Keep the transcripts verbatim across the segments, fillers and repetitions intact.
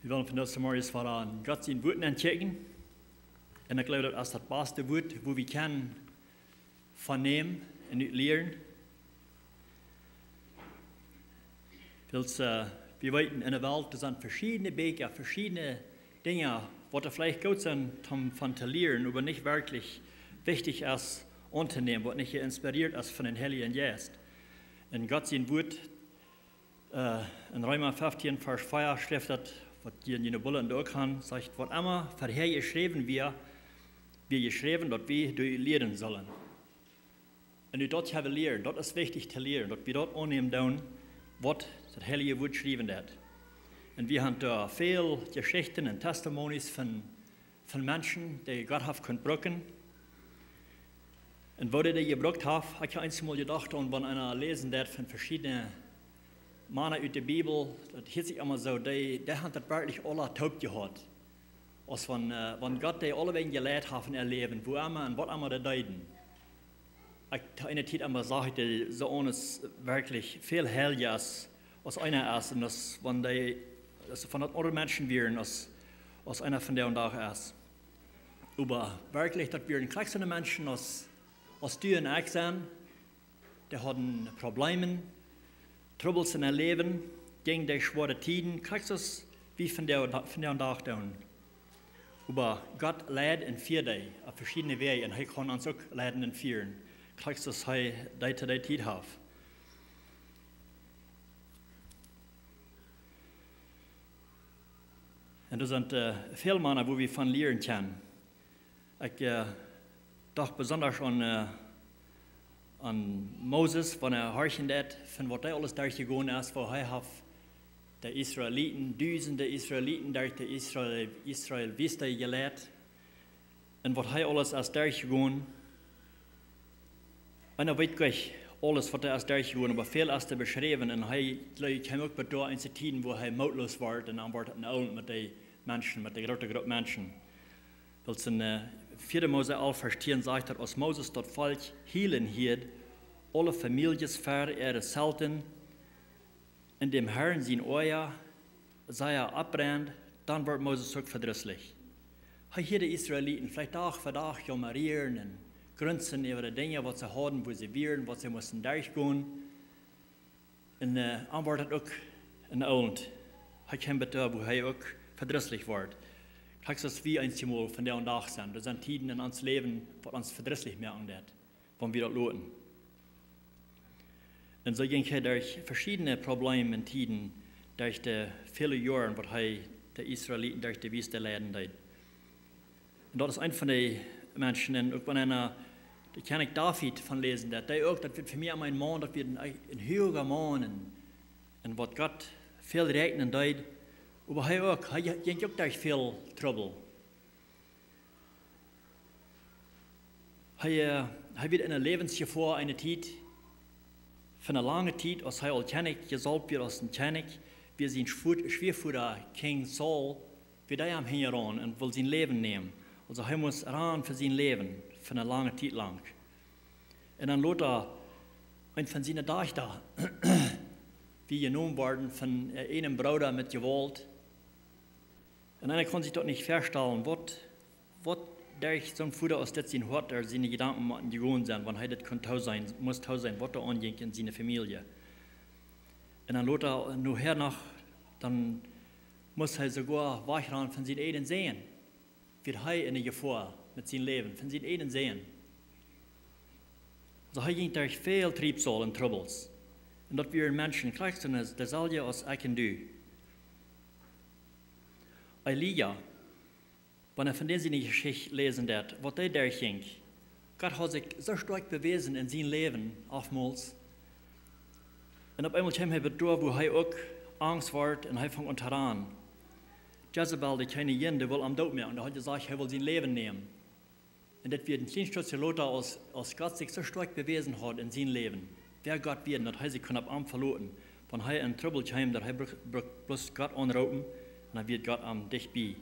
Wie wellen vondoag zemorjes wada aun Gott sien Wuat ankjikjen. Un ekj jleew, daut es daut baste Wuat, wua wie kjennen von nämen un ut lieren. Wiels, äh, wie weeten, enne Welt, doa sent veschiedne Bieekja, veschiedne Dinja, waut veleicht goot sent, om von to lieren, oba nich werkjlich wichtich es auntonämen, waut nich jeinspireet es von dän Heiljen Jeist. En Gott sien Wuat, äh, en Reema feftieen, Varsch vea, schrift daut, waut jie en june Bulletin uk haben, sajcht: "Waut emma verhäa jeschräwen wia, wia jeschräwen, daut wie doa ut lieren sellen." Un nu daut haben lieren, daut es wichtich to lieren, daut wie daut aunnämen doonen, waut daut Heilje Wuat schriewen deit. Un wie haben doa väl Jeschichten un Testimonies von, von Menschen, dee Gott haft kunt brucken. Un woo dee dee jebrukt haft, ekj hab eenjemol jedocht, un wan eena läsen deit von veschiedne Mana ut de Bibel, daut hieet sikj emma soo, dee, dee haben daut werkjlich aula toop jehaut. Aus wan, äh, wan Gott dee aulewäajen jeleit haft en äa Läwen, wua emma un waut emma dee deeden. Ekj, to eene Tiet emma sach ekj dee soo aun aus werkjlich väl heilja aus, aus eena es, un aus wan dee, aus wan daut aundre Menschen wieren, aus, aus eena vondoag es. Oba werkjlich, daut wieren krakjt soone Menschen aus, aus du un ekj sent, dee hauden Problemen, Trubbels en äa Läwen, jinjen derch schwoare Tieden, krakjt soo aus wie vondoag, vondoag doonen. Oba Gott leid un fieed dee opp veschiedne Wäaj un hee kaun ons uk leiden un fieren, krakjt soo aus hee dee to dee Tiet haft. Un doa sent, äh, väl Mana, wua wie von lieren kjennen. Ekj, äh, docht besonda aun, äh, aun Moses, wan hee horchen deed von waut hee aules derchjegonen es, woo hee haft de Israeliten, dusende Israeliten derch de Israel, Israel Wiest jeleit. Un waut hee aules es derchjegonen. Eena weet nich aules, waut hee es derchjegonen, oba väl es doa beschräwen. Un hee, jleew ekj, kjeem uk bat doa en de Tieden, wua hee mootloos wort un dan wort et een Elend met dee Menschen, met dee groote Grupp Menschen. Wiels en, äh, vieede Mose elf, Varsch tieen sajcht daut, aus Moses daut Volkj hielen hieed, aule Famieljes ver äare Zelten, un däm Herrn sien Oaja sea oppbrennd, dan wort Moses uk vedrisslich. Hee hieed de Israeliten veleicht Dach fa Dach jaumren un grunzen äwa de Dinja, waut see hauden, wua see wieren, waut see musten derchgonen. Un, äh, dan wort et uk een Elend. Hee kjeem bat doa, wua hee uk vedrisslich wort. Krakjt soo aus wie eenjemol vondoag dän Dach sent. Doa sent Tieden en ons Läwen, waut ons vedrisslich moaken deit, wan wie daut loten. Un soo jinkj hee derch veschiedne Problemen un Tieden, derch de väle Joaren, waut hee de Israeliten derch de Wiest leiden deed. Un daut es een von de Menschen, un uk wan eena de Kjennich David von läsen deed, dee uk, daut wia fa mie emma een Maun, daut wia een, een huaga Maun, un, un waut Gott väl räakjnen deed, oba hee uk, hee jinkj uk derch väl Trubbel. Hee, äh, hee wia en eene Läwensjefoa, eene Tiet, fa eene lange Tiet, aus hee aul Kjennich jesaulft wia aus een Kjennich, wia sien Schwu-, Schwiavoda King Saul, wia dee am hinjaraun un wull sien Läwen nämen. Aulsoo hee must rannen fa sien Läwen, fa eene lange Tiet lang. Un dan lota, eent von siene Dajchta, wia jenomen worden von, äh, eenen Brooda met Jewault. Un eena kaun sikj daut nich väastalen, waut, waut derch soon Voda aus dit sien Hoat, doa siene Jedanken motten jegonen sennen, wan hee dit kunn tooseenen, must tooseenen, waut doa aunjinkj en siene Famielje. Un dan lota, nohäa noch, dan must hee soogoa wajchrannen von sienen eenen Sän. Wia hee en de Jefoa met sien Läwen, von sienen eenen Sän. Soo hee jinkj derch väl Triebsal un Trubbels. Un daut wieren Menschen, krakjt soo aus deeselwje aus ekj un du. Elija, wan eena von dän siene Jeschicht läsen deed, waut hee derchjinkj. Gott haud sikj soo stoakj bewäsen en sien Läwen, oftmols. Un opp eemol kjeem hee bat doa, wua hee uk angst wort un hee funk aun to rannen. Jezebel, de Kjennijin, dee wull am doot moaken, dee haud jesajcht, hee wull sien Läwen nämen. Un daut wia een kjlien Stootje lota, aus, aus Gott sikj soo stoakj bewäsen haud en sien Läwen, wäa Gott wia, daut hee sikj kunn opp am veloten. Wan hee en Trubbel kjeem, daut hee bruck, bruck bloos Gott aunroopen, un dan wia Gott am dicht bie.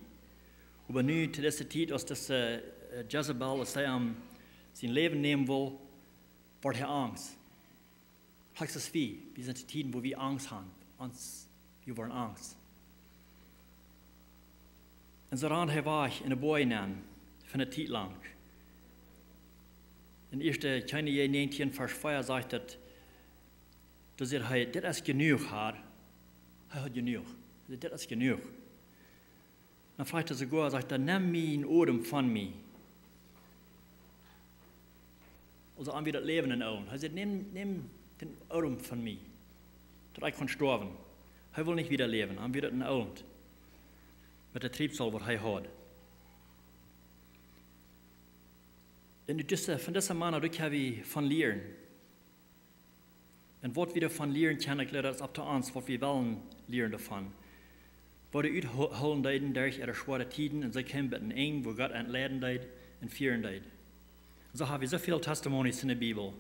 Oba nu, to dise Tiet, aus dise, äh, Jezebel, aus hee am sien Läwen nämen wull, wort hee angst. Krakjt soo aus wie, wie sent en Tieden, wua wie Angst haben. Ons, wie woaren angst. Un soo rand hee wajch enne Boaj nenn, fa eene Tiet lang. En Ieeschte Kjennichs näajentieen Varsch vea sajcht daut, doa säd hee: "Dit es jenuach, Herr." Hee haud jenuach. Hee säd: "Dit es jenuach." Dan fruach hee soogoa, sajcht hee: "Nemm dän Odem von mie." Aulsoo am wia daut Läwen entoont. Hee säd: "Nemm, nemm dän Odem von mie, daut ekj kaun stoawen." Hee wull nich wieda läwen, am wia daut entoont. Met daut Triebsal waut hee haud. Un ut dise, von dise Mana, doa kjenn wie von lieren. Un waut wie doavon lieren kjennen, ekj jleew, daut es opp to ons, waut wie wellen lieren doavon. Waut dee uthoolen deeden derch äare schwoare Tieden un see kjeemen bat een Enj, wua Gott an leiden deed un fieren deed. Un soo ha wie soo väl Testimonies enne Bibel,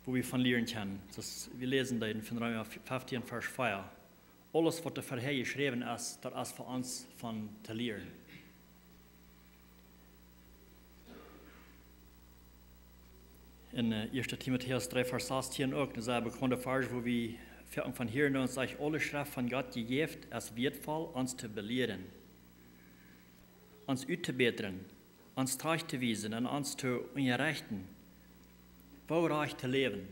wua wie von lieren kjennen. Soo aus wie läsen deeden von Reema feftieen Varsch vea. Aules waut doa verhäa jeschräwen es, daut es fa ons von to lieren. En, äh, Ieeschte Timotäus dree Varsch sastieen uk, daut es een bekaunda Varsch, wua wie väl von hieren, un sajcht: "Aule Schreft von Gott jejäft es wieetvoll, ons to belieren, ons uttobätren, ons trajcht to wiesen un ons to unjarechten, woo rajcht to läwen."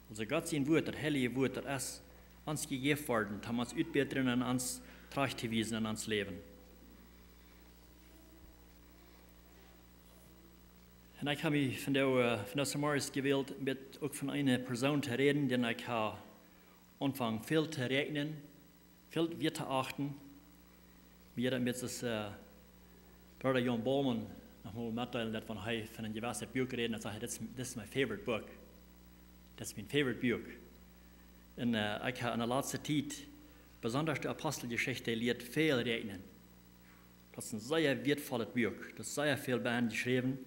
Aulsoo Gott sien Wort, daut heilje Wort, daut es ons jejäft worden, om ons utbätren un ons trajcht to wiesen en ons Läwen. Un ekj ha mie vondoag, äh, vondoag zemorjes jewält, met uk von eene Persoon to räden, dän ekj ha aunjefongen väl to räakjnen, väl wieet to achten. Wie haben jetzt das, äh, Bruder Jan Baumann noch mol metdeelen, daut wan hee von een jewesset Buak räden, dan sajcht hee: "Dit is, dit is my favorite book. Daut es mien favorite Buak." Un, äh, ekj ha enne latste Tiet, besonda de Aposteljeschicht, jelieet väl räakjnen. Daut es een sea wieetvollet Buak. Doa es sea väl bie jeschräwen.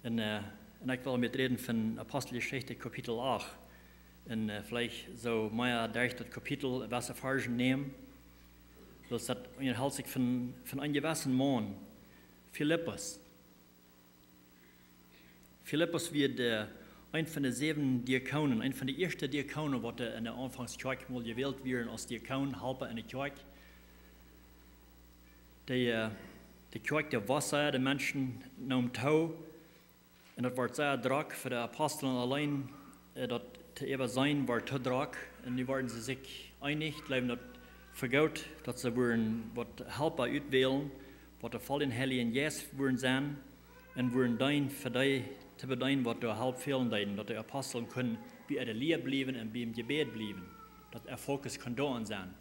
Un, äh, un ekj well met räden von Aposteljeschicht Kapitel acht. Un, äh, veleicht soo mea derch daut Kapitel, waut Varsch nämen. Wiels daut unjahält sikj von, von een jewessen Maun, Filippus. Filippus wia de, een von de säwen Diakonen, een von de ieeschte Diakonen, waut doa enne Aunfangskjoakj mol jewält wieren aus Diakon, Halpa enne Kjoakj. De, äh, de Kjoakj, dee wos sea, de Menschen neemen too. Un daut wort sea drock fa de Apostel auleen, äh, daut to äwaseenen wort too drock. Un nu wieren see sikj eenich, jleewen daut fa goot, daut see wudden waut Halpa utwälen, waut doa voll dän Heiljen Jeist wudden sennen un wudden deenen fa dee to bedeenen, waut doa Help fälen deeden, daut de Apostel kunnen bie äare Lia bliewen un biem Jebäd bliewen, daut äa Fokus kunn doa aun sennen.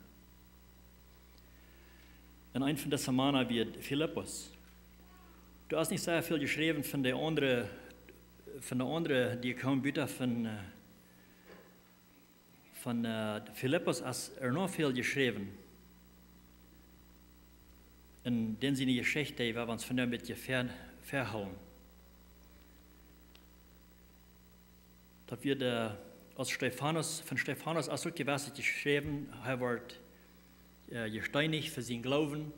Un een von dise Mana wia Filippus. Doa es nich sea väl jeschräwen von de aundre, von de aundre Diakonen, buta von, äh, von, äh, Filippus es doa noch väl jeschräwen. Un dän siene Jeschicht, dee well wie ons vondoag een bät ver-, verhoolen. Daut wia de, aus Stefanus, von Stefanus es uk jewasset jeschräwen, hee wort, äh, jesteenicht fa sienen Gloowen.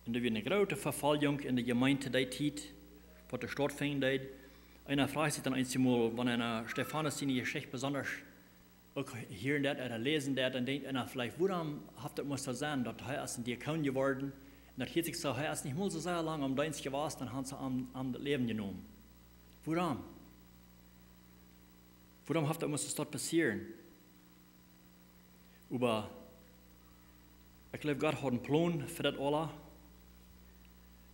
Un doa wia eene groote Vefoljunk enne Jemeent dee Tiet, waut doa stautfinjen deed. Eena fruach sikj dan eemol, wan eena Stefanus siene Jeschicht besonda uk hieren deed ooda läsen deed, dan denkjt eena veleicht: "Wuarom haft daut must sennen, daut hee es een Diakon jeworden? Un daut hieet sikj soo, hee es nich mol soo sea lang aum Deenst jewast, dan haben see am, am daut Läwen jenomen. Wuarom? Wuarom haft daut must daut passieren?" Oba ekj jleew, Gott haud een Plon fa daut aula.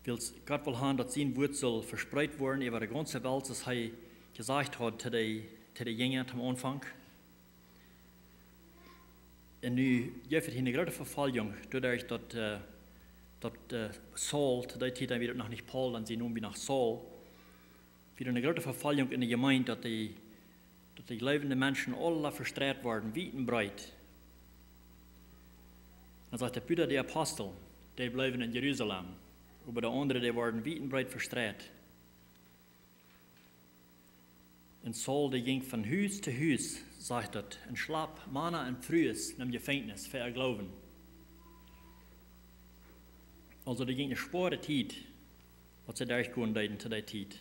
Wiels Gott wull haben, daut sien Wort sull vespreet woaren äwa de gaunze Welt, soo aus hee jesajcht haud to de, to de Jinja aum Aunfank. Un nu jeft et hia eene groote Vefoljunk, doaderch daut, äh, daut, äh, Saul, to dee Tiet wia daut noch nich Paul, dan sien Nomen wia noch Saul, wia eene groote Vefoljunk enne Jemeent, daut dee, daut dee jleewende Menschen aula vestreit worden, wiet un breet. Dan sajcht hee: "Buta de Apostel, dee bleewen en Jerusalem, oba de aundre, dee worden wiet un breet vestreit." Un Saul, dee jinkj von Hus to Hus, sajcht et, un schlept Mana un Frues nom Jefenkjnis fa äa Gloowen. Aulsoo, dee jinkj eene schwoare Tiet, waut see derchgonen deeden to dee Tiet.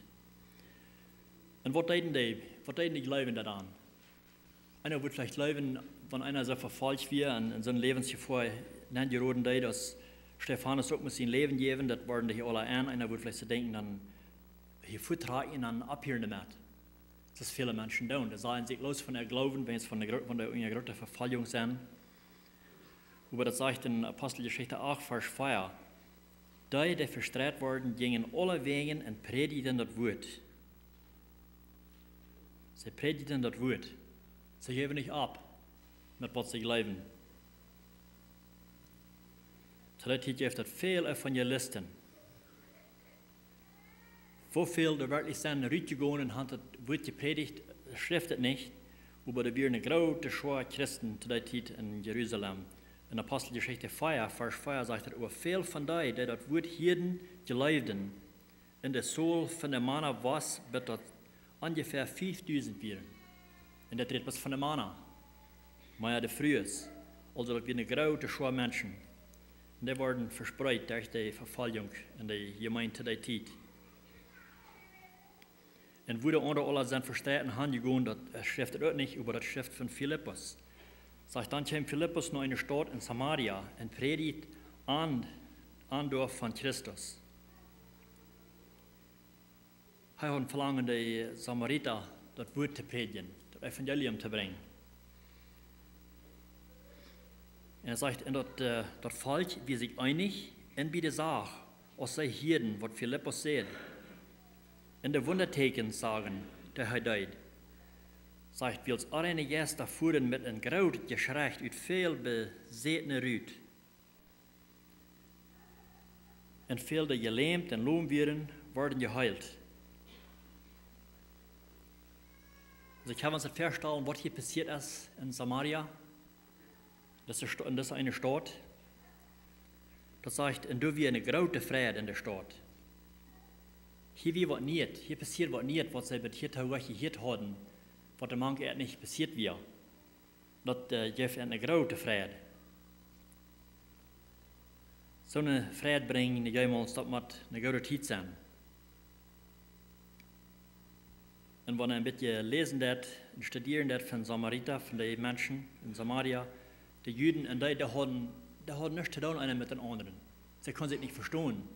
Un waut deeden dee, waut deeden dee Jleewende dan? Eena wudd veleicht jleewen, wan eena soo vefolcht wia un en soone Läwensjefoa nenjeroden deed, aus Stefanus uk must sien Läwen jäwen, daut wieren dee aula aun. Eena wudd veleicht soo denkjen, dan hia fuat trakjen un dan opphieren doamet. Daut väle Menschen doonen. Dee sajen sikj loos von äa Gloowen, wan see von de, gro- von de, unja groote Vefoljunk sent. Oba daut sajcht en Aposteljeschicht acht, Varsch vea: Dee, dee vestreit worden, jinjen aulewäajen un prädjden daut Wuat. See prädjden daut Wuat. See jeewen nich opp met waut see jleewden. To dee Tiet jeef daut väl Evangelisten. Woo väl doa werkjlich sent rutjegonen un han daut Wuat jeprädicht, schrift et nich, oba doa wia eene groote Schoa Christen to dee Tiet en Jerusalem. En Aposteljeschicht vea, Varsch vea sajcht et: Oba väl von dee, dee daut Wuat hieeden, jleewden. Un de Tol von de Mana wia, bat daut onjefäa fiefdusent wieren. Un daut rät bloos von de Mana. Mea de Frues. Aulsoo daut wia eene groote Schoa Menschen. Un dee worden vespreet derch de Vefoljunk en de Jemeent to dee Tiet. Un woo de aundre aula sent vestreit un han jegonen, daut, eh, schrift et uk nich, oba daut schrift von Filippus. Sajcht: Dan kjeem Filippus no eene Staut en Samaria un prädjt an, an doa von Christus. Hee haud een Velangen, de Samarita daut Wuat to prädjen, daut Evangelium to brinjen. Un hee sajcht: Un daut, eh, daut Volkj wia sikj eenich un bie de Sach, aus see hieeden, waut Filippus säd, un de Wundatieekjen sagen, dee hee deed. Sajcht: Wiels onreine Jeista fuaren met een groot Jeschrei ut väl Besätne rut. Un väl, dee jelämt un lom wieren, worden jeheelt. Aulsoo, ekj kaun mie daut väastalen, waut hia passieet es en Samaria, dise Sta-, en dise eene Staut. Daut sajcht: Un doa wia eene groote Freid en de Staut. Hia wia waut nich, hia passieed waut nich, waut see bat hia too jehieet hauden, waut doa mank ent nich passieet wia. Daut, eh, jeef eene groote Freid. Soone Freid brinjen, dee jeef ons, daut mott eene groote Tiet sennen. Un wan eena een bät läsen deed un studieren deed von Samarita, von de Menschen en Samaria, de Juden, un dee, dee hauden, dee hauden nuscht to doonen, eena met dän aundren. See kunnen sikj nich vestonen.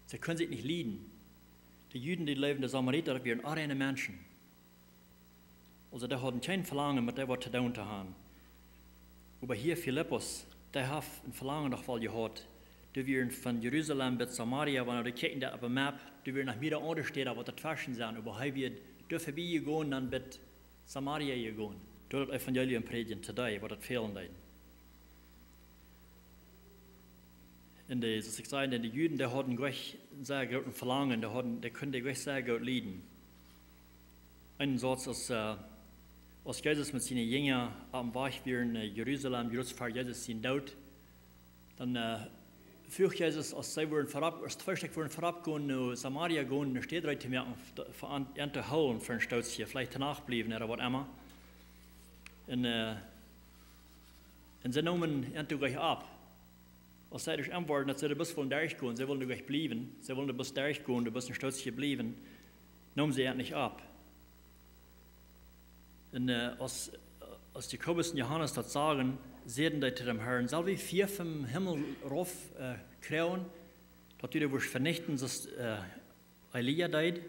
See kunnen sikj nich lieden. De Juden, dee leewden, de Samarita, daut wieren onreine Menschen. Aulsoo, dee hauden kjeen Velangen, met dee waut to doonen to han. Oba hia Filippus, dee haft een Velangen noch woll jehaut. Doa wieren von Jerusalem bat Samaria, wan wie kjikjen doa opp de Map, doa wieren noch mea aundre Städa, waut doatweschen sent. Oba hee wia doa verbie jegonen, dan bat Samaria jegonen. Doa daut Evangelium prädjen to dee, waut daut fälen deed. Un de, soo aus ekj säd, de Juden, dee hauden goanich een sea grootet Velangen, dee hauden, dee kunnen dee goanich sea goot lieden. Een Sauz, aus, eh, aus Jesus met siene Jinja oppem Wajch wia no Jerusalem, kort ver Jesus sienen Doot, dan, eh, fruach Jesus, aus see wudden verop, aus twee Stekj wudden verop gonen no Samaria gonen, eene Städ reed to moaken, fa, fa an, an to hoolen fa een Stootje, veleicht to Nacht bliewen ooda waut emma. Un, eh, un see neemen an to goanich opp. Aus see daut aunworden, daut see doa bloos wullen derchgonen, see wullen doa goanich bliewen, see wullen doa bloos derchgonen, doa bloos een Stootje bliewen, neemen see an nich opp. Un, eh, aus, aus Jakobus un Johanes daut sagen, säden dee to däm Herrn: Sell wie Fia vom Himmel rauf, eh, kjrieen, daut du dee wurscht venichten, soo aus, eh, Elia deed,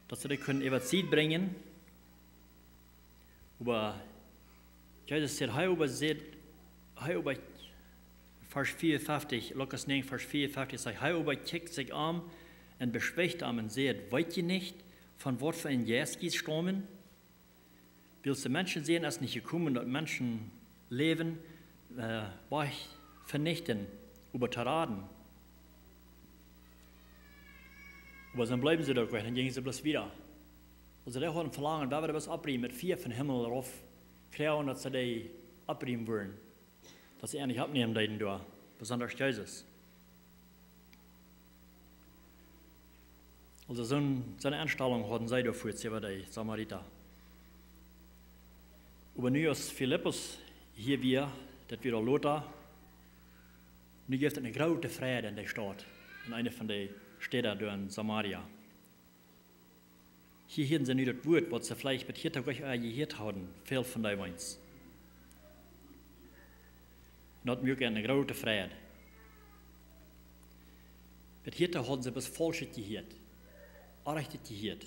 daut see dee kunnen äwa de Sied brinjen. Oba Jesus sajcht, hee oba sajcht, hee oba, Varsch vea un feftich, Lukas näajen, Varsch vea un feftich sajcht: Hee oba kjikjt sikj om un beschwicht an un säd: Weet jie nich, von waut fa een Jeist jie staumen? Wiels de Menschensän es nich jekomen, daut Menschenläwen, eh, wajch venichten, oba to raden. Oba dan bleewen see doa uk, dan jinjen see bloos wieda. Aulsoo, dee hauden Velangen, wie wudden bloos opriemen, met Fia vom Himmel rauf kjrieen, daut see dee opriemen wudden. Daut see an nich oppnämen deeden doa, besonda Jesus. Aulsoo soon, soone Enstalunk hauden see doafäa, see wieren dee Samarita. Oba nu aus Filippus hia wia, daut wia aul lota, nu jeef et eene groote Freid en dee Staut, en eene von dee Städa doa en Samaria. Hia hieeden see nu daut Wuat, waut see veleicht bat hia too goanich jehieet hauden, väl von dee Menschen. Daut muak an eene groote Freid. Bat hia hauden see bloos faulschet jehieet, orrajchtet jehieet.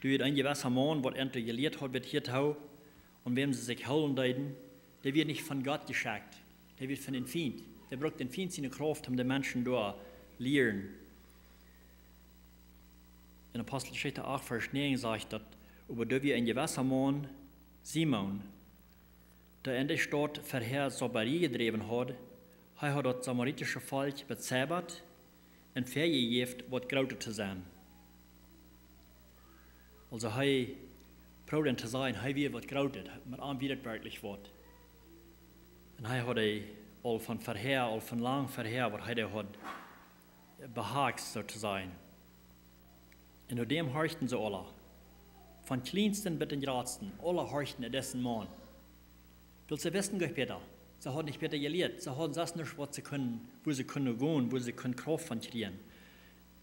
Doa wia een jewessa Maun, waut an jelieet haud, bat hia, aun wäm see sikj hoolen deeden, dee wia nich von Gott jeschekjt, dee wia von dän Fient. Dee brukt dän Fient siene Krauft, om de Menschen doa lieren. En Aposteljeschicht acht, Varsch näajen sajcht daut: Oba doa wia een jewessa Maun, Simon, dee en de Staut verhäa Zaubarie jedräwen haud. Hee haud daut samaritische Volkj bezaubat un väajejäft, waut Grootet to sennen. Aulsoo hee proowd an to sajen, hee wia waut Grootet, met am wia daut werkjlich waut. Un hee haud aul von verhäa, aul von lang verhäa, waut hee doa haud behakst, soo to sajen. Un no däm horchten see aula. Von kjliensten bat dän jratsten, aula horchten no disen Maun. Wiels see wisten nich bäta. See hauden nich bäta jelieet. See hauden selfst nich, waut see kunnen, wua see kunnen gonen, wua see kunnen Krauft von kjrieen.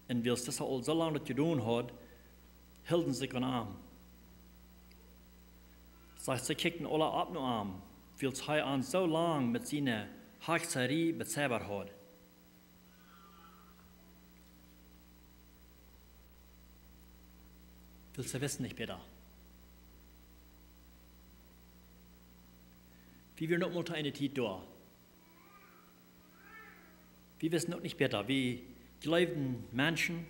Un wiels dee aul soo lang daut jedonen haud, hilden see sikj aun am. Sajcht, see kjikjten aula opp no am, wiels hee an soo lang met siene Hakjsarie bezaubat haud. Wiels see wisten nich bäta. Wie wieren uk mol to eene Tiet doa. Wie wisten uk nich bäta. Wie jleewden Menschen.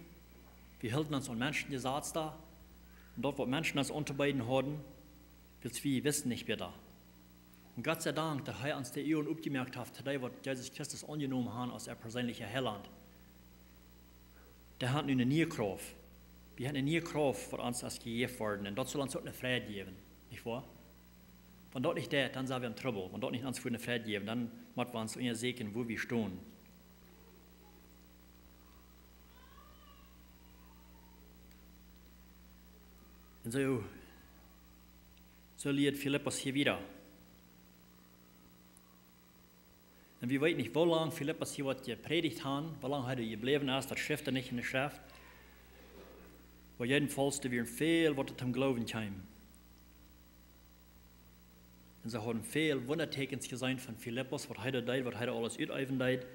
Wie hilden ons aun Menschen Jesaz doa. Un daut, waut Menschen ons auntobeeden hauden, wiels wie wisten nich bäta. Un Gott sie Dank, daut hee ons de Uagen opjemoakt haft, to dee, waut Jesus Christus aunjenomen haben aus äa perseenlicha Heilaunt. Dee haben nu eene niee Krauft. Wie haben eene niee Krauft, waut ons es jejäft worden. Un daut saul ons uk eene Freid jäwen, nich woa? Wan daut nich deit, dan sent wie en Trubbel. Wan daut nich ons fa eene Freid jäwen, dan motten wie ons unjasieekjen, wua wie stonen. Un soo, soo lieet Filippus hia wieda. Un wie weeten nich, woo lang Filippus hia waut jeprädicht haft, woo lang hee doa jebläwen es, daut schrift nich en de Schreft. Oba jedenfalls, doa wieren väl, waut toom Gloowen kjeemen. Un see hauden väl Wundateakjens jeseenen von Filippus, waut hee doa deed, waut hee doa aules uteewen deed.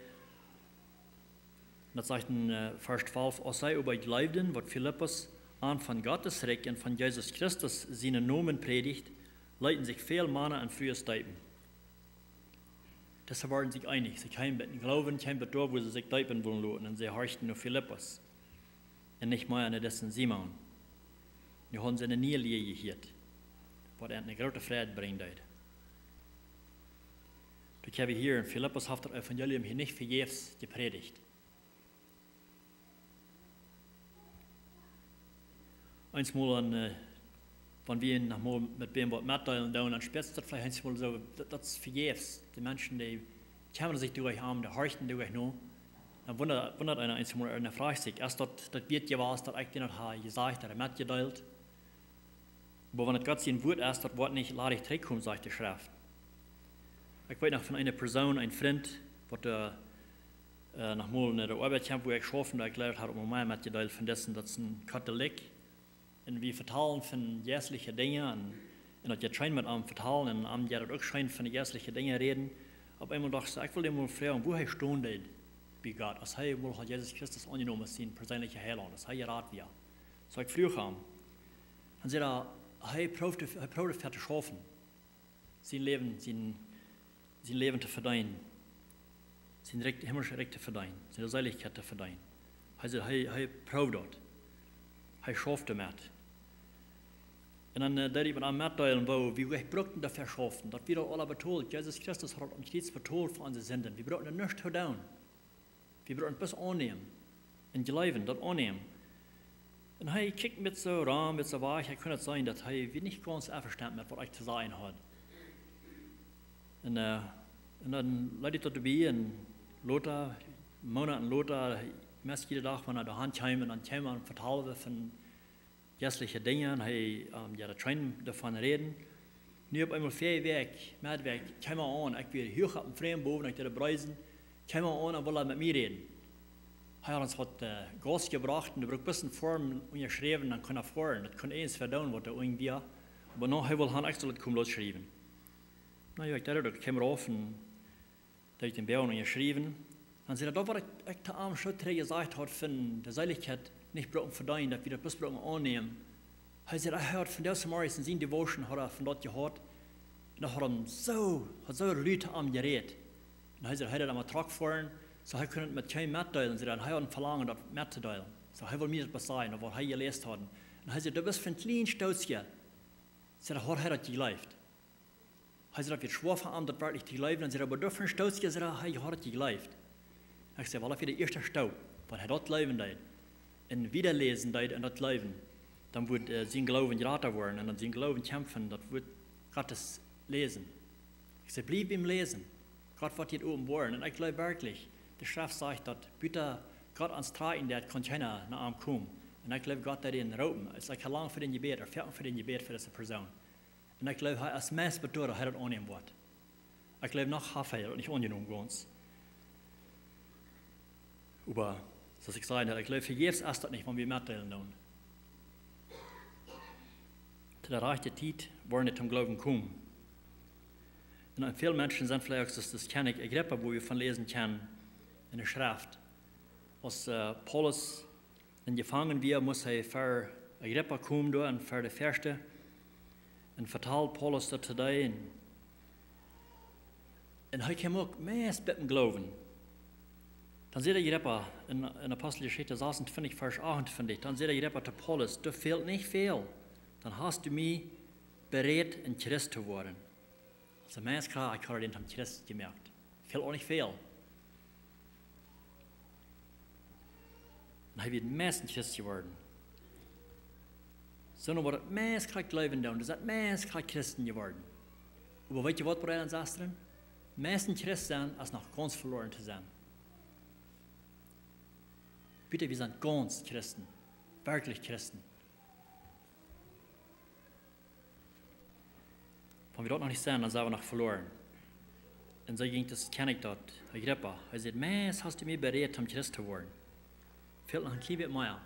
Un daut sajcht en, äh, Varsch twalf: Aus see oba jleewden, waut Filippus an von Gottes Rikj un von Jesus Christus sienen Nomen prädicht, leeten sikj väl Mana un Frues deepen. Dise wieren sikj eenich, see kjeemen bie dän Gloowen, kjeemen bie doa, wua see sikj deepen wullen loten, un see horchten no Filippus. Un nich mea no disen Simon. Nu hauden see eene niee Lia jehieet, waut an eene groote Freid brinjen deed. Doa kjenn wie hieren, Filippus haft daut Evangelium hia nich vejäfs jeprädicht. Eensmol dan, äh, wan wie noch mol met wäm waut metdeelen doonen, dan spieet daut veleicht eensmol soo, daut, daut es vejäfs. De Menschen, dee kjemmren sikj doa nich om, dee horchen doa nich no. Dan wundat, wundat eena eensmol, un dan froagt sikj, es daut, daut wieet jewast, daut ekj dän daut hab jesajcht ooda metjedeelt? Oba wan et Gott sien Wuat es, daut woat nich ladich trigjkomen, sajcht de Schreft. Ekj weet noch von eene Persoon, een Frint, waut, äh, äh, noch mol no de Oabeit kjeem, wua ekj schaufd, doa ekj jleew, haud ekj mol mea metjedeelt von disen, daut es een Katholik. Un wie vetalen von jeistliche Dinja un, un daut jeit scheen met am vetalen un am jeit daut uk scheen von de jeistliche Dinja räden. Opp eemol docht see, ekj well dän mol froagen, wua hee stonen deed bie Gott, aus hee mol haud Jesus Christus aunjenomen aus sien perseenlicha Heilaunt, aus hee jerat wia. Soo ekj fruach am. Un see säd, hee proowd, hee proowd fa to schaufen. Sien Läwen, sien, sien Läwen to vedeenen. Sien Rikj, himmlische Rikj to vedeenen. Siene Seelichkjeit to vedeenen. Hee säd, hee, hee proowd daut. Hee schauft doamet. Un dan, äh, deed ekj met am metdeelen, woo wie, wie bruckten doafäa schaufen. Daut wia aul aula betolt. Jesus Christus haud aum Kjriez betolt fa onse Sinden. Wie bruckten nuscht to doonen. Wie bruckten bloos aunnämen. Un jleewen, daut aunnämen. Un hee kjikjt met soo rom, met soo wajch, hee kunn daut seenen, daut hee wia nich gaunz envestonen met waut ekj to sajen haud. Un, äh, un dan leet ekj daut doabie un lota, Moonaten lota, meist jieda Dach, wan hee doahan kjeem, un dan kjeem hee un vetald von jeistliche Dinja, un hee, ähm, jo, daut scheen doavon räden. Nu opp eemol ver Wäakj, met Wäakj, kjeem hee aun, ekj wia huach opp dän Främden bowen, ekj deed breisen, kjeem hee aun un wull met mie räden. Hee haud ons waut, äh, Gaus jebrocht un doa brukt bloos eene Form unjaschräwen, dan kunn hee foaren. Daut kunn eent vea doonen, waut doa unjen wia. Oba no, hee wull han, ekj sull daut komen lossschriewen. Na jo, ekj deed daut, ekj kjeem rauf un deed ekj dän Boagen unjaschriewen. Dan säd hee, daut waut ekj, ekj to am soo trigj jesajcht haud von de Seelichkjeit nich brucken vedeenen, daut wie daut bloos brucken aunnämen. Hee säd, hee haud von dise Morjes en sien devotion haud hee von daut jeheat. Un daut haud am soo, haud soo lud to am jerät. Un hee säd, hee deed emma Truck foaren, soo hee kunn daut met kjeenem metdeelen, säd hee, un hee haud een Velangen daut mettodeelen. Soo hee wull mie daut bloos sajen, waut hee jeläst haud. Un hee säd, daut wia fa een kjlien Stootje, säd hee, haud hee daut jejleeft. Hee säd, daut wia schwoa fa am daut werkjlich to jleewen. Un säd hee, oba doa fa een Stootje, säd hee, hee haud daut jejleeft. Un ekj säd, well, daut wia de ieeschte Stap, wan hee daut jleewen deed un wieda läsen deed un daut jleewen, dan wudd, äh, sien Gloowen jrata woaren un dan sien Gloowen kjamfen, daut wudd Gott läsen. Ekj säd, bliew biem Läsen. Gott woat die daut openboaren. Un ekj jleew werkjlich, de Schreft sajcht, daut buta Gott ons trakjen deit, kaun kjeena no am komen. Un ekj jleew, Gott deed am roopen. Ekj ha lang fa dän jebät, ooda foaken fa dän jebät fa dise Persoon. Un ekj jleew, hee es meist betoat, daut hee daut aunnämen woat. Ekj jleew, noch haft hee daut nich aunjenomen, gaunz. Oba, soo aus ekj säd, ekj jleew, vejäfs es daut nich, wan wie metdeelen doonen. To de rajchte Tiet woaren dee toom Gloowen komen. Un väl Menschen sent veleicht uk, soo aus dis Kjennich Agrippa, wua wie von läsen kjennen en de Schreft. Aus, äh, Paulus en Jefangenschaft wia, must hee ver Agrippa komen doa un ver de Fieescht. Un vetald Paulus daut to dee. Un hee kjeem uk meist biem Gloowen. Dan säd Agrippa en, en Aposteljeschicht sasuntwintich, Varsch achtuntwintich, dan säd Agrippa to Paulus, doa fält nich väl, dan hast du mie berät, een Christ to woaren. Aus een Mensch krakjt, ekj haud am een Christ jemoakt. Fält uk nich väl. Un hee wia meist een Christ jeworden. Soo, nu woat daut meist krakjt jleewen doonen, daut meist krakjt Christen jeworden. Oba weet jie waut, Breeda un Sestren? Meist een Christ sennen es noch gaunz veloaren to sennen. Bitte, wie sent gaunz Christen, werkjlich Christen. Wan wie daut noch nich sent, dan sent wie noch veloaren. Un soo jinkj dis Kjennich daut, Agrippa. Hee säd, meist hast du mie berät, een Christ to woaren. Fält noch een kjlien bät mea.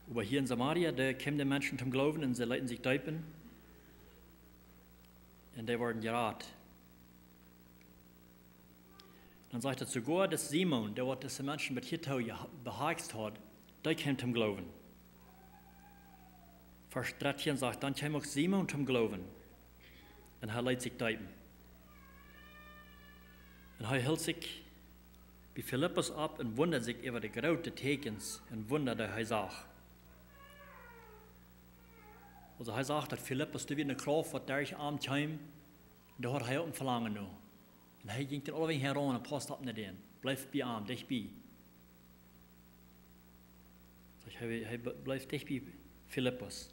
Oba hia en Samaria, doa kjeemen de Menschen toom Gloowen un see leeten sikj deepen. Un dee worden jerat. Dan sajcht daut soogoa, daut Simon, dee waut dise Menschen bat hia too je-, behakst haud, dee kjeem toom Gloowen. Varsch dartieen sajcht, dan kjeem uk Simon toom Gloowen. Un hee leet sikj deepen. Un hee hilt sikj bie Filippus opp un wundad sikj äwa de groote Tieekjens un Wunda, dee hee sach. Aulsoo hee sach, daut Filippus, doa wia eene Krauft, waut derch am kjeem, doa haud hee uk een Velangen no. Un hee jinkj dan aulewäajen hinjaraun un pausst opp no dän. Bleef bie am, dicht bie. Saj, hee, hee ble-, bleef dicht bie Filippus.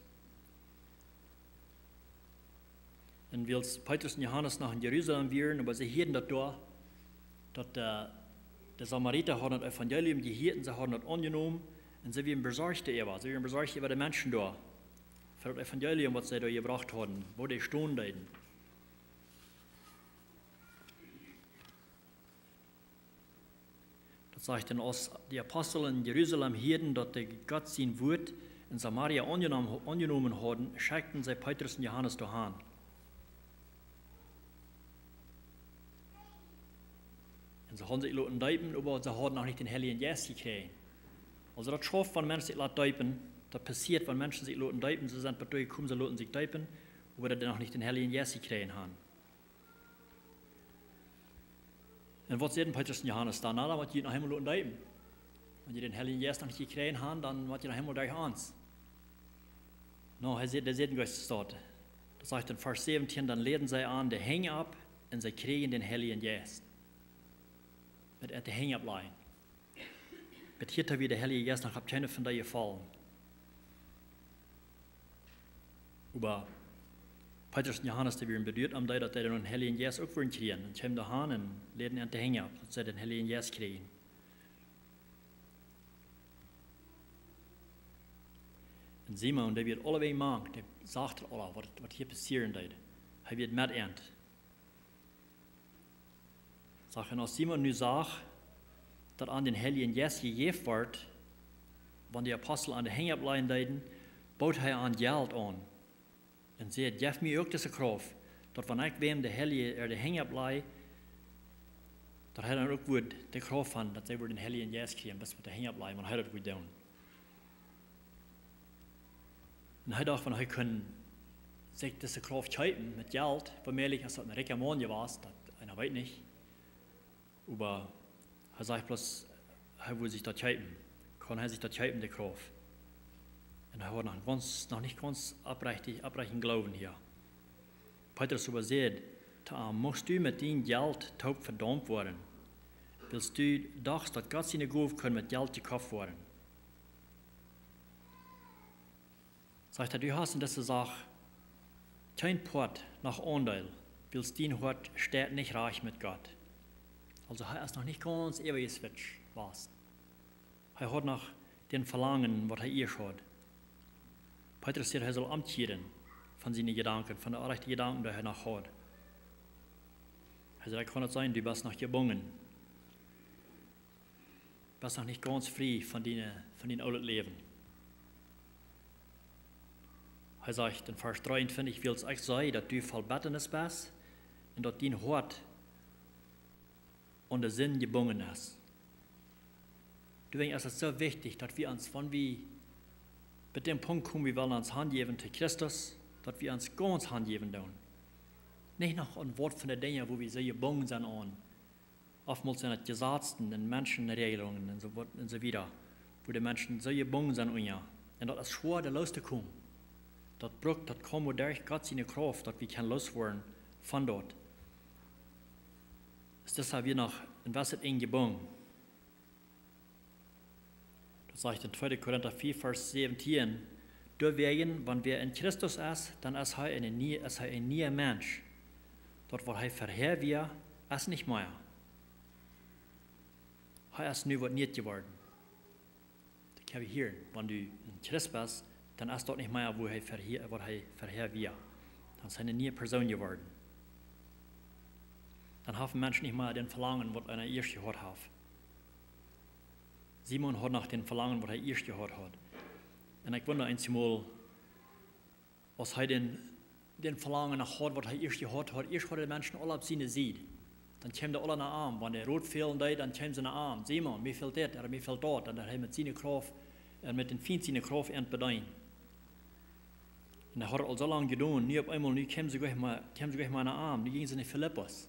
Un wiels Petrus un Johanes noch en Jerusalem wieren, oba see hieeden daut doa, daut, äh, de Samarita hauden daut Evangelium jehieet un see hauden daut aunjenomen. Un see wieren besorcht doaräwa. See wieren besorcht äwa de Menschen doa. Fa daut Evangelium, waut see doa jebrocht hauden, woo dee stonen deeden. Daut sajcht dan, aus de Apostel en Jerusalem hieeden, daut dee Gott sien Wuat en Samaria aunjenomen, aunjenomen hauden, schekjten see Petrus un Johanes doahan. Un see hauden sikj loten deepen, oba see hauden noch nich dän Heiljen Jeist jekjräajen. Aulsoo daut schauft, wan Menschen sikj loten deepen, daut passieet, wan Menschen sikj loten deepen, see sent bat doa jekomen, see loten sikj deepen, oba daut dee noch nich dän Heiljen Jeist jekjräajen haben. Un waut säden Petrus un Johanes dan? Na, dan mott jie noch eemol loten deepen. Wan jie dän Heiljen Jeist noch nich jekjräajen haben, dan mott jie noch eemol derch ons. No, hee säd, dee säden, Gott es doa. Daut sajcht en Varsch säwentieen, dan läden see an de Henj opp un see kjrieejen dän Heiljen Jeist. Met de Henj oppläajen. Bat hia wia de Heilje Jeist noch opp kjeene von dee jefollen. Oba Petrus un Johanes, dee wieren beduat om dee, daut dee dän Heiljen Jeist uk wudden kjrieen. Un kjeemen doahan un läden an de Henj opp, daut see dän Heiljen Jeist kjrieejen. Un Simon, dee wia aulewäajen mank, dee sach daut aula, waut, waut hia passieren deed. Hee wia met an. Sach, un aus Simon nu sach, daut an dän Heiljen Jeist jejäft wort, Wan de Apostel aun de Henj oppläajen deeden, bood hee an Jelt aun. Un säd: "Jeff mie uk dise Krauft, daut wan ekj wäm de Heilje, ea de Henj opplaj, daut hee dan uk wudd de Krauft han, daut see wudden dän Heiljen Jeist kjrieen, bloos met de Henj opplajen, wan hee daut wudd doonen." Un hee docht, wan hee kunn sikj dise Krauft kjeepen met Jelt, woo mäajlich es daut een rikja Maun jewast, daut, eena weet nich. Oba hee sajcht bloos, hee wull sikj daut kjeepen. Kunn hee sikj daut kjeepen, de Krauft. Un hee haud noch gaunz, noch nich gaunz oprechtich, oprechten Gloowen hia. Petrus oba säd to am: "Must du met dien Jelt toop vedaumt woaren, wiels du dochst, daut Gott siene Gow kunn met Jelt jekoft woaren?" Sajcht hee: "Du hast en dise Sach kjeen Poat noch Aundeel, wiels dien Hoat steit nich rajcht met Gott." Aulsoo, hee es noch nich gaunz äwajeswitcht jewast. Hee haud noch dän Velangen, waut hee ieescht haud. Petrus säd, hee sull omkjieren von siene Jedanken, von de onrajchte Jedanken, dee hee noch haud. Hee säd: "Ekj kaun daut seenen, du best noch jebungen. Best noch nich gaunz frie von diene, von dien oolet Läwen." Hee sajcht en Varsch dreeuntwintich: "Wiels ekj see, daut du voll Bettanis best un daut dien Hoat aun de Sind jebungen es." Doawäajen es et soo wichtich, daut wie ons, wan wie bie dän Punkt komen, wie wellen ons hanjäwen to Christus, daut wie ons gaunz hanjäwen doonen. Nich noch aun waut von de Dinja, wua wie soo jebungen sent aun. Oftmols sent et Jesazen un Menschenrejelungen un soo waut un soo wieda, wua de Menschen soo jebungen sent unja. Un daut es schwoa, doa loos to komen. Daut brukt, daut kaun mau derch Gott siene Krauft, daut wie kjennen loos woaren von daut. Es deshalb wie noch en jewesset Enj jebungen. Daut sajcht en tweede Korinta vea, Varsch säwentieen: "Doawäajen, wan wäa en Christus es, dan es hee een nie-, es hee een niea Mensch. Daut, waut hee verhäa wia, es nich mea. Hee es nu waut Nieet jeworden." Daut kjenn wie hieren. Wan du en Christ best, dan es daut nich mea, wua hee verhäa, waut hee verhäa wia. Dan es hee eene niee Persoon jeworden. Dan haft een Mensch nich mea dän Velangen, waut hee ieescht jehaut haft. Simon haud noch dän Velangen, waut hee ieescht jehaut haud. Un ekj wunda eensjemol, aus hee dän, dän Velangen noch haud, waut hee ieescht jehaut haud. Ieescht hauden de Menschen aule opp siene Sied. Dan kjeemen dee aule no am. Wan de Rot fälen deed, dan kjeemen see no am. Simon, mie fält dit, ooda mie fält daut. Dan deed hee met siene Krauft, ea, met dän Fient siene Krauft an bedeenen. Un hee haud et aul soo lang jedonen. Nu opp eemol, nu kjeemen see goanich mea, kjeemen see goanich mea no am. Nu jinjen see no Filippus.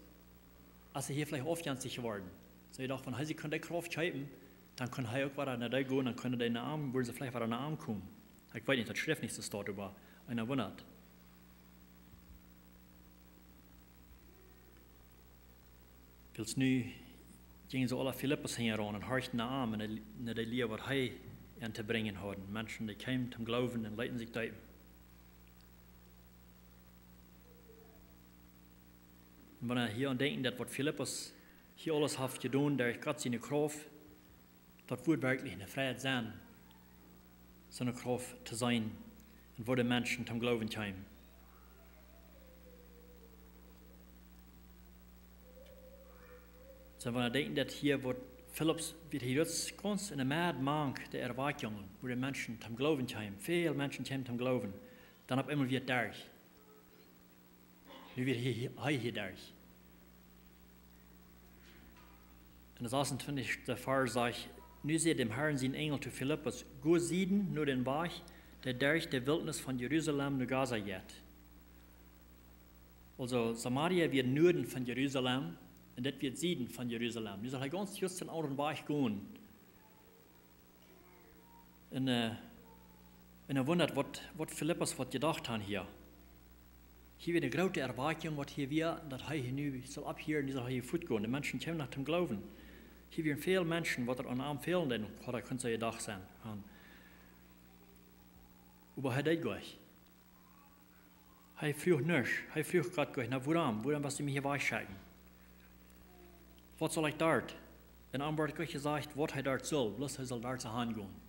Aus hee hia veleicht aufjenstich jeworden. See docht, wan hee sikj kunn dee Krauft kjeepen, dan kunn hee uk wada no dee gonen, dan kunnen dee no am, wudden see veleicht wada no am komen. Ekj weet nich, daut schrift nich soo stoakj, oba eena wundat. Wiels nu jinjen see aule Filippus hinjaraun un horchten no am un no de Lia, waut hee an to brinjen haud. Menschen, dee kjeemen toom Gloowen un leeten sikj deepen. Un wan wie hia aun denkjen, daut waut Filippus hia aules haft jedonen derch Gott siene Krauft, daut wudd werkjlich eene Freiheit sennen, soone Krauft to seenen un woo de Menschen toom Gloowen kjeemen. Soo, wan wie denkjen, daut hia waut Filippus, wia hia gaunz enne Medd mank de Erwakjungen, woo de Menschen toom Gloowen kjeemen, väl Menschen kjeemen toom Gloowen, dan opp eemol wia et derch. Nu wia hee, hee, hee hia derch. En dän sasuntwintichsten Varsch sajcht: "Nu säd däm Harn sien Enjel to Filippus: Go Sieden no dän Wajch, dee derch de Wiltnis von Jerusalem no Gaza jeit." Aulsoo, Samaria wia Nuaden von Jerusalem, un dit wia Sieden von Jerusalem. Nu saul hee gaunz just eenen aundren Wajch gonen. Un, ea, un hee wundat, waut, waut Filippus waut jedocht haft hia. Hia wia eene groote Erwakjunk, waut hia wia, daut hee hia nu saul aufhieren, nu saul hee hia fuat gonen. De Menschen kjeemen no am toom Gloowen. Hia wieren väl Menschen, waut doa aun am fälen deeden, waut doa kunn soo jedocht sennen. Un, oba hee deed goanich. Hee fruach nuscht. Hee fruach Gott goanich: "Na, wuarom? Wuarom woascht du mie hia wajchschekjen? Waut saul ekj doa?" Un am wort Gott jesajcht, waut hee doa sull, bloos hee sull doa soo han gonen.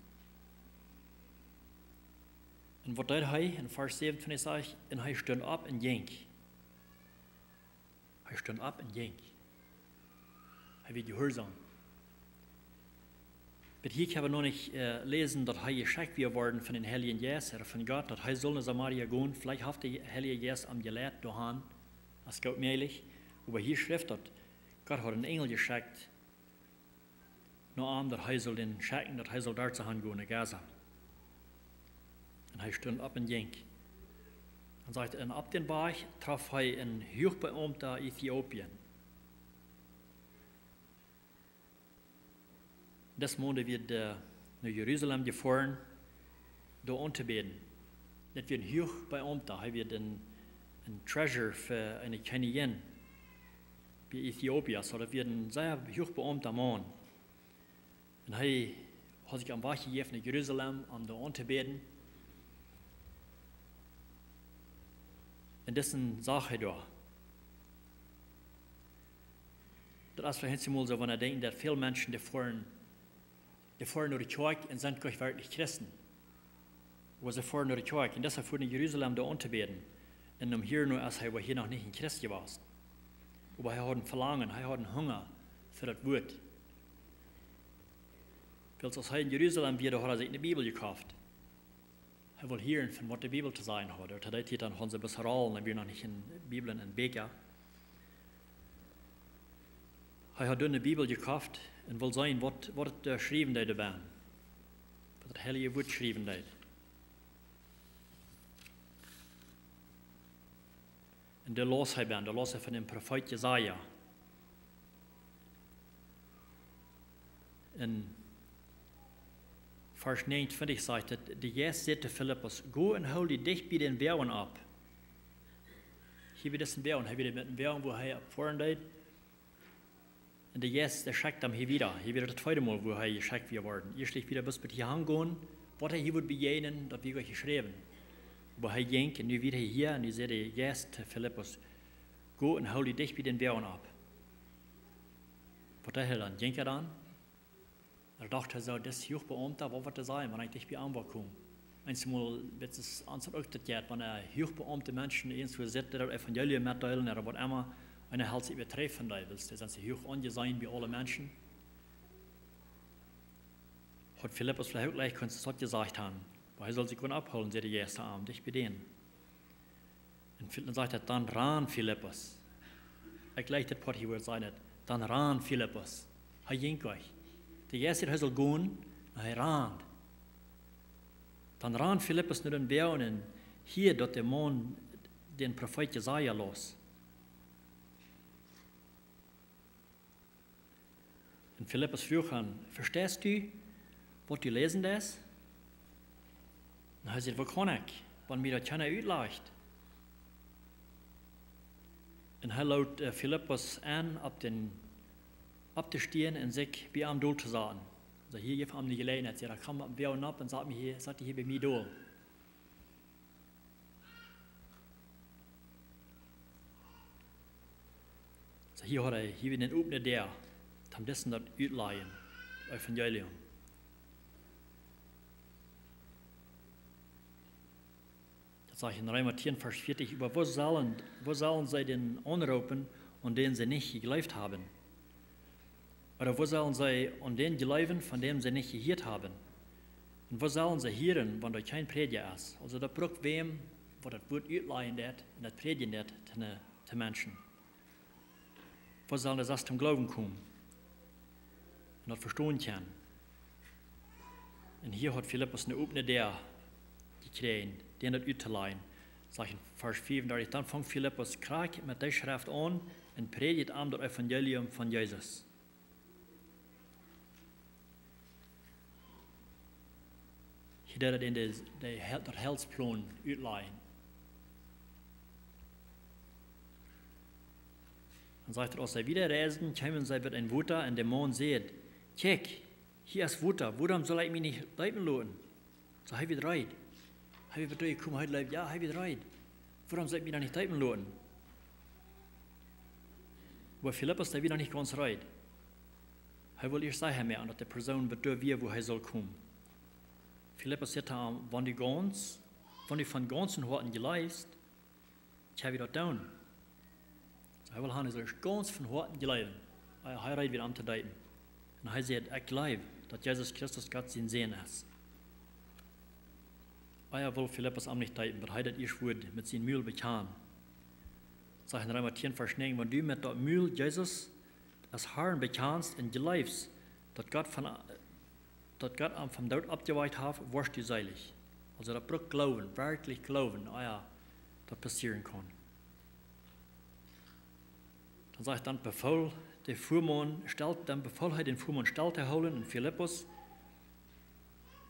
Un waut deed hee? En Varsch säwentwintichsten sajcht: "Un hee stunt opp un jinkj." Hee stunt opp un jinkj. Hee wia jehuarsom. Bat hia kjenn wie noch nich läsen, daut hee jeschekjt wia worden von dän Heiljen Jeist, ooda von Gott, daut hee sull no Samaria gonen. Veleicht haft de Heilje Jeist am jeleit doahan. Daut es goot mäajlich. Oba hia schrift daut, Gott haud een Enjel jeschekjt no am, daut hee sull dän schekjen, daut hee sull doa han gonen, no Gaza. Un hee stunt opp un jinkj. Dan sajcht et, un opp dän Wajch troff hee een huachbeaumta Äthiopien. Dis Maun wia hee no Jerusalem jefoaren, doa auntobäden. Daut wia een huachbeaumta, hee wia een treasurer fa eene Kjennijin bie Äthiopia. Soo daut wia een sea huachbeaumta Maun. Un hee haud sikj aum Wajch jejäft no Jerusalem om doa auntobäden. Un disen sach hee doa. Daut es veleicht mol soo, wan wie denkjen, daut väl Menschen, dee foaren no de Kjoakj un sent goanich werkjlich Christen. Oba see foaren no de Kjoakj un disa foat no Jerusalem doa auntobäden. Un om hia no es hee hia noch nich een Christ jewast. Oba hee haud een Velangen, hee haud een Hunga fa daut Wuat. Wiels aus hee en Jerusalem wia, doa haud hee sikj ne Bibel jekoft. Hee wull hieren von waut de Bibel to sajen haud. Daut deed hee dan, hauden see bloos Rollen, dan wia noch nich en Bibel en Bieekja. Hee haud doa ne Bibel jekoft un wull seenen waut, waut et schriewen deed doabennen. Waut daut Heilje Wuat schriewen deed. Un doa laus hee bennen, doa laus hee von dän Profeet Jesaja. En Varsch näajenuntwintich sajcht et, de Jeist säd to Filippus: Go un hool die dicht bie dän Woagen opp. Hia bie disen Woagen, hee wia met dän Woagen, wua hee opp foaren deed. Un de Jeist, dee schekjt am hia wieda. Hia wia daut tweede Mol, wua hee jeschekjt wia worden. Ieescht wia daut bloos bat hia aungonen, waut hee hia wudd bejäajnen, daut wia goanich jeschräwen. Oba hee jinkj, un nu wia hee hia, un nu säd de Jeist to Filippus: Go un hool die dicht bie dän Woagen opp. Waut deed hee dan? Jinkj hee dan? Dan docht hee soo, dis huachbeaumta, waut woat hee sajen, wan ekj dicht bie am woa komen? Eensjemol, dit es ons uk daut jeit, wan huachbeaumte Menschen irjentwua sitten, daut Evangelium metdeelen ooda waut emma, un dan helt sikj wieda trigj von dee, wiels dee sent soo huach aunjeseenen bie aule Menschen. Haud Filippus veleicht uk leicht kunt daut jesajcht han, oba hee sull sikj gonen opphoolen, säd de Jeist to am, dicht bie dän. Un Fil-, dan sajcht et, dan rand Filippus. Ekj jleich daut Poat hia wudd sajen, dan rand Filippus. Hee jinkj goanich. De Jeist säd, hee sull gonen, un hee rand. Dan rand Filippus no dän Woagen un hieed daut de Maun dän Profeet Jesaja laus. Un Filippus fruach am: Vesteist du, waut du läsen deist? Un hee säd: Woo kaun ekj, wan mie daut kjeena utlajcht? Un hee lood, äh, Filippus en, opp dän, opptostonen un sikj bie am dol to saten. Soo, hia jeef hee am ne Jeläajenheit, säd: Komm opp dän Woagen opp un sat mie hia, sat die hia bie mie dol. Soo, hia haud hee, hia wia ne opne Däa, toom disen daut utlajen, daut Evangelium. Daut sajcht en Reema tieen, Varsch vieetich, oba woo sellen, woo sellen see dän aunroopen, aun dän see nich jejleeft haben? Ooda woo sellen see aun dän jleewen, von däm see nich jehieet haben? Un woo sellen see hieren, wan doa kjeen Prädja es? Aulsoo, daut brukt wäm, waut daut Wuat utlajen deit un daut prädjen deit to, to Menschen. Woo sellen dee sest toom Gloowen komen un daut vestonen kjennen? Un hia haud Filippus ne opne Däa jekjräajen, dän daut uttolajen. Sajcht en Varsch fiefundartich: Dan funk Filippus krakjt met dee Schreft aun un prädjd am daut Evangelium von Jesus. Hia deed hee dän, de, de, daut Heilsplan utlajen. Dan sajcht et: Aus see wieda reisden, kjeemen see bie een Wota, un de Maun säd: Kjikj, hia es Wota, wuarom saul ekj mie nich deepen loten? Soo, hee wia reed. Hee wia bie dee jekomen, hee jleewd, jo, hee wia reed. Wuarom saul ekj mie dan nich deepen loten? Oba Filippus, dee wia noch nich gaunz reed. Hee wull ieescht secha moaken, daut de Persoon bat doa wia, wua hee sull komen. Filippus säd to am: Wan du gaunz, wan du von gaunzem Hoaten jleefst, kjenn wie daut doonen. Soo, hee wull han, hee sull gaunz von Hoaten jleewen. Hee, hee reed wia am to deepen. Un hee säd: Ekj jleew. daut Jesus Christus Gott sien Sän es. Ea wull Filippus am nich deepen, bat hee daut ieescht wudd met sien Mul bekjanen. Sajcht en Reema tieen Varsch näajen: Wan du met daut Mul Jesus aus Harn bekjanst un jleefst, daut Gott von, daut Gott am vom Doot oppjewakjt haft, woascht du seelich. Aulsoo daut brukt Gloowen, werkjlich Gloowen, ea daut passieren kaun. Dan sajcht: Dan befool de Fuamaun, stell, dan befool hee dän Fuamaun stell to hoolen un Filippus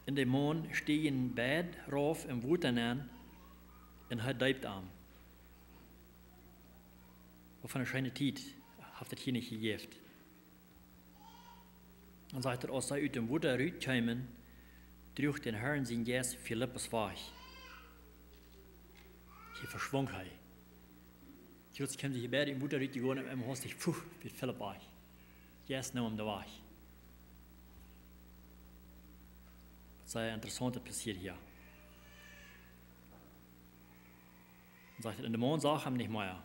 un de Maun stieejen beid rauf em Wota nenn un hee deept am. Waut fa eene scheene Tiet haft daut hia nich jejäft. Dan sajcht et: Aus see ut däm Wota rutkjeemen, druach dän Harn sien Jeist Filippus wajch. Hia veschwunk hee. Jrods kjeemen see hia beid ut däm Wota rutjegonen un hastich, puh, wia Filippus wajch. Jeist neem am doa wajch. Waut sea interessauntet passieet hia. Dan sajcht et: Un de Maun sach am nich mea,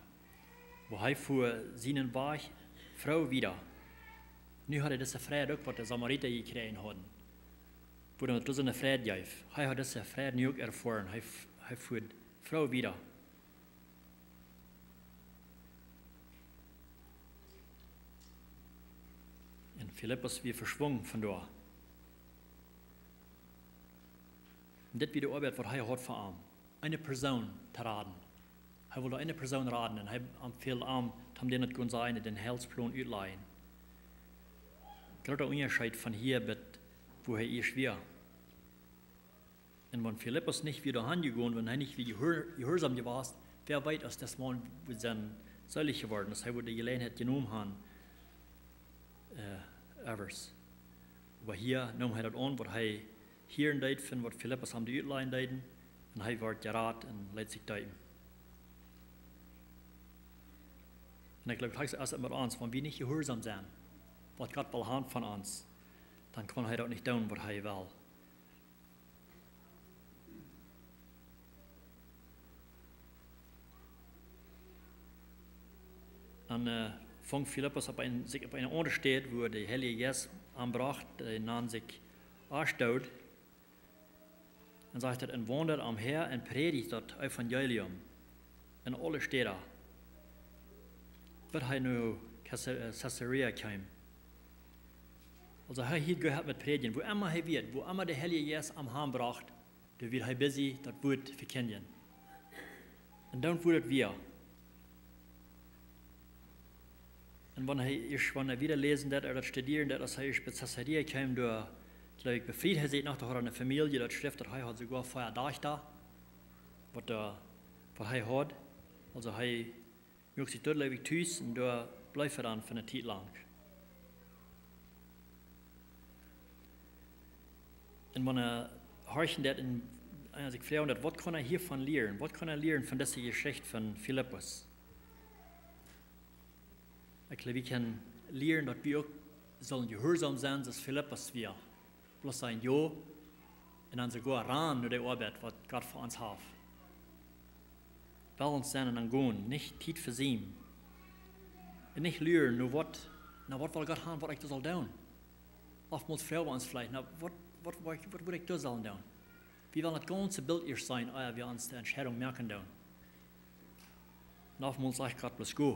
oba hee fua sienen Wajch froo wieda. Nu haud hee dise Freid uk, waut de Samarita jekjräajen hauden, wua daut doa soone Freid jeef. Hee haud dise Freid nu uk erfoaren. Hee f-, hee fua froo wieda. Un Filippus wia veschwungen von doa. Un dit wia de Oabeit, waut hee haud fa am: eene Persoon to raden. Hee wull eene Persoon raden un hee empfäld am, toom dän daut kunn sennen, dän Heilsplon utlajen. Groota Unjascheet von hia bat wua hee ieescht wia. Un wan Filippus nich wia doa han jegonen, wan hee nich wia jehuar-, jehuarsom jewast, wäa weet, aus dis Maun wudd sennen seelich jeworden, aus hee wudd de Jeläajenheit jenomen han, äh, evers. Oba hia neem hee daut aun, waut hee hieren deed, von waut Filippus am utlajen deed, un hee wort jerat un leet sikj deepen. Un ekj jleew, daut es uk met ons, wan wie nich jehuarsom sent, waut Gott well han von ons, dan kaun hee daut nich doonen, waut hee well. Dan, äh, funk Filippus opp een, sikj opp eene aundre Städ, wua de Heilje Jeist am brocht, dee nand sikj Aschdod. Dan sajcht et: Un waundad omhäa un prädicht daut Evangelium en aule Städa, bat hee no Caesar-, äh, Caesarea kjeem. Aulsoo hee hilt goa aun met prädjen, wua emma hee wia, wua emma de Heilje Jeist am han brocht, doa wia hee busy daut Wuat to vekjindjen. Un dan wort et wia. Un wan hee ieescht, wan hee wieda läsen deed, ooda daut studieren deed, aus hee ieescht bie Caesarea kjeem, doa, jleew ekj, befried hee sikj noch, doa haud hee eene Famielje, daut schrift, daut hee haud soogoa vea Dajchta, waut doa, waut hee haud. Aulsoo hee muak sikj doa, jleew ekj, tus un doa bleef hee dan fa eene Tiet lang. Un wan hee horchen deed un, un sikj froagen deed, waut kaun hee hia von lieren? Waut kaun hee lieren von dise Jeschicht von Filippus? Ekj jleew, wie kjennen lieren, daut wie uk sellen jehuarsom sennen, soo aus Filippus wia. Bloos sajen jo, un dan soogoa rannen no de Oabeit, waut Gott fa ons haft. Well ons sennen un dan gonen, nich Tiet vesiemen. Un nich luren, no waut, no waut well Gott han, waut ekj doa saul doonen. Oftmols froagen wie ons veleicht, no waut, waut, waut, waut wudd ekj doa sellen doonen? Wie wellen daut gaunze Bilt ieescht seenen, ea wie ons de Entscheidunk moaken doonen. Un oftmols sajcht Gott bloos: Go.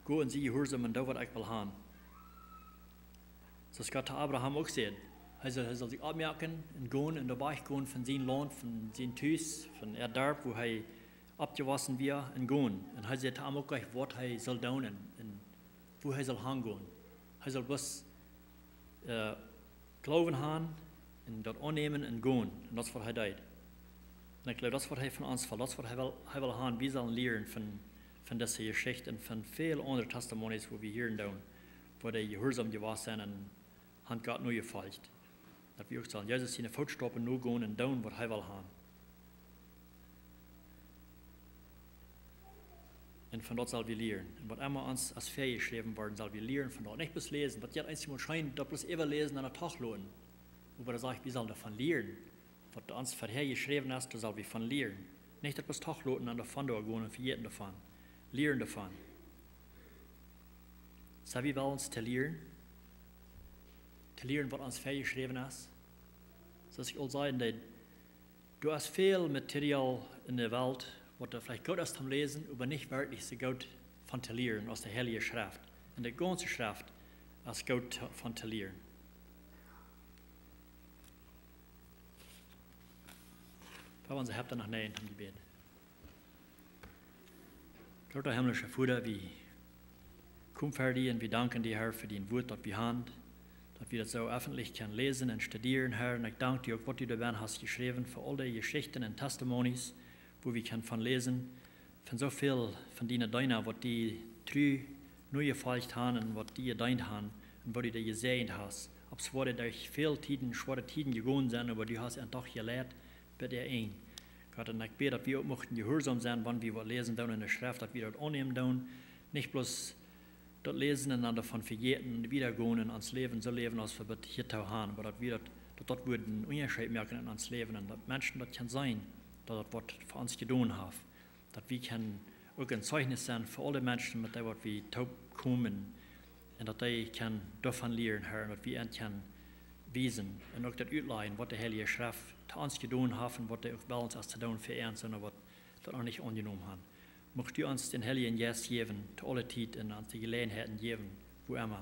Go un sie jehuarsom un doo, waut ekj well han. Soo aus Gott to Abraham uk säd, hee saul, hee saul sikj oppmoaken un gonen un doa wajch gonen von sien Launt, von sien Tus, von äa Darp, wua hee oppjewossen wia, un gonen. Un hee säd to am uk jlikj, waut hee saul doonen un, un wua hee saul han gonen. Hee saul bloos, äh, Gloowen han un daut aunnämen un gonen. Un daut es, waut hee deed. Un ekj jleew, daut es, waut hee von ons well. Daut es, waut hee well, hee well han. Wie sellen lieren von, von dise Jeschicht un von väl aundre Testimonies, wua wie hieren doonen, wua dee jehuarsom jewast sent un han Gott nojefolcht. Daut wie uk sellen Jesus siene Footstoppen nogonen un doonen, waut hee well han. Un von daut sell wie lieren. Un waut emma ons es väajeschräwen worden, sell wie lieren von daut. Nich bloos läsen. Waut jeit eent mol scheen, daut bloos äwaläsen un daut doch loten. Oba daut sajcht, wie sellen doavon lieren. Waut ons väajeschräwen es, doa sell wie von lieren. Nich daut bloos doch loten un doavon doagonen un vejäten doavon. Lieren doavon. Sent wie wellens to lieren? to lieren, waut ons väajeschräwen es. Soo aus ekj aul säd, doa es väl Material en de Welt, waut veleicht goot es toom läsen, oba nich werkjlich soo goot von to lieren aus de Heilje Schreft. Un de gaunze Schreft es goot to, von to lieren. Wan wie haft dan noch nä en Jebäd. Groota himmlischa Voda, wie komen ver die un wie danken die, Herr, fa dien Wuat, daut wie han, daut wie daut soo effentlich kjennen läsen un studieren, Herr. Un ekj dank die uk, waut du doa hast jeschräwen, fa aul de Jeschichten un Testimonies, wua wie kjennen von läsen, von soo väl von diene Deena, waut die tru nojefolcht han un waut die jedeent han un waut du dee jesäajent hast. Opp schwoare Tieden, schwoare Tieden jegonen sent, oba du hast an doch jeleit bat daut Enj. Gott, un ekj bäd, daut wie uk muchten jehuarsom sennen, wan wie waut läsen doonen en de Schreft, daut wie daut aunnämen doonen, nich bloos daut läsen un dan doavon vejäten un wieda gonen un ons Läwen soo läwen aus wie bat hia too han, oba daut wie daut, daut daut wudd een Unjascheet moaken en ons Läwen un daut Menschen daut kjennen seenen, daut daut waut fa ons jedonen haft. Daut wie kjennen uk een Zeichnis sennen fa aule Menschen, met dee waut wie toop komen, un daut dee kjennen doavon lieren, Herr, un daut wie an kjennen wiesen un uk daut utlajen, waut de Heilje Schreft to ons jedonen haft un waut dee uk well ons es to doonen fa ons, sonda waut daut noch nich aunjenomen han. Muchst du ons dän Heiljen Jeist jäwen to aule Tiet un ons de Jeläajenheiten jäwen, wua emma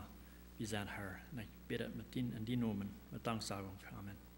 wie sent, Herr. Un ekj bäd daut met dien, en dienen Nomen, met Danksagung. Amen.